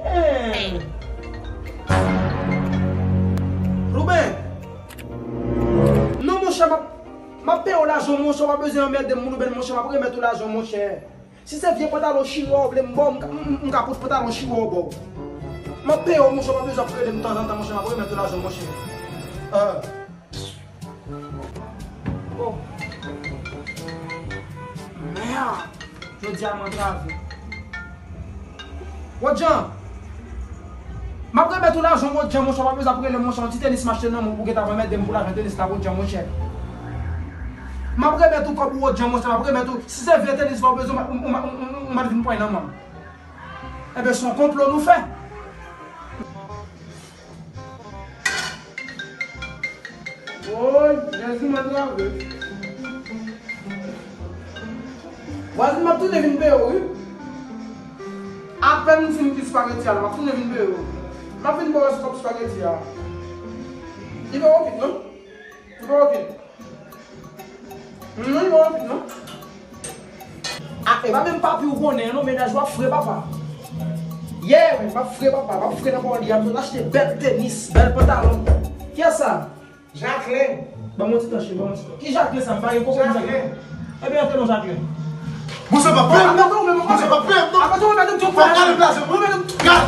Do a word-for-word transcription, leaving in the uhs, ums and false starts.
Hey. Ruben! Non, monchè, m ap, m ap peye w lajan w, monchè, w pa bezwen anmède m, Ruben, monchè, m ap remèt ou lajan w, monchè. Si se vye pantalon chiwa w vle m ba w, m ka, m, m, m ka pot pantalon chiwa w ba w. M ap peye w, monchè, w pa bezwen ap rele m tanzantan, monchè, m ap remèt ou lajan w, monchè. Euh. Oh. Merde! Jodi a m antrave. Wodjan! M ap remèt ou lajan w, Wodjan, monchè, w pa bezwen ap rele m, monchè, yon ti tenis m achte nan men w pou w gentan ap anmède m pou lajan tenis la, Wodjan, monchè. M ap remèt ou kòb ou, Wodjan, monchè, m ap remèt ou. Si se vye tenis la w bezwen, ou, ou, ou, ou, ou mèt vin pran nan men m. Enben, se yon konplo nou fè. Woy, Jezi m antrave. Vwazin, m ap tounen vin peye w, wi. Apèn m fin kwit espageti a la, m ap tounen vin peye w. M ap vin ba w kòb espageti a. Li pa okip, non? Li pa okip. Non, li pa okip, non. Ah, e pa menm papi ou konnen, non, mennaj ou ap fre, papa. Yeah, men, m ap fre, papa, m ap fre nan pawòl li a, m sot achte bèl tenis, bèl pantalon. Kiyès sa? Jacquelin. Ban m yon ti tan, cheri, ban m yon ti tan. Ki Jacquelin sa? M pa gen koko m Jacquelin. Ebyen, antre non, Jacquelin. Monchè, pa peye m, non. Monchè, pa peye m, non. Apa, ou mèt di m fò gade plas, mwen menm. Gad.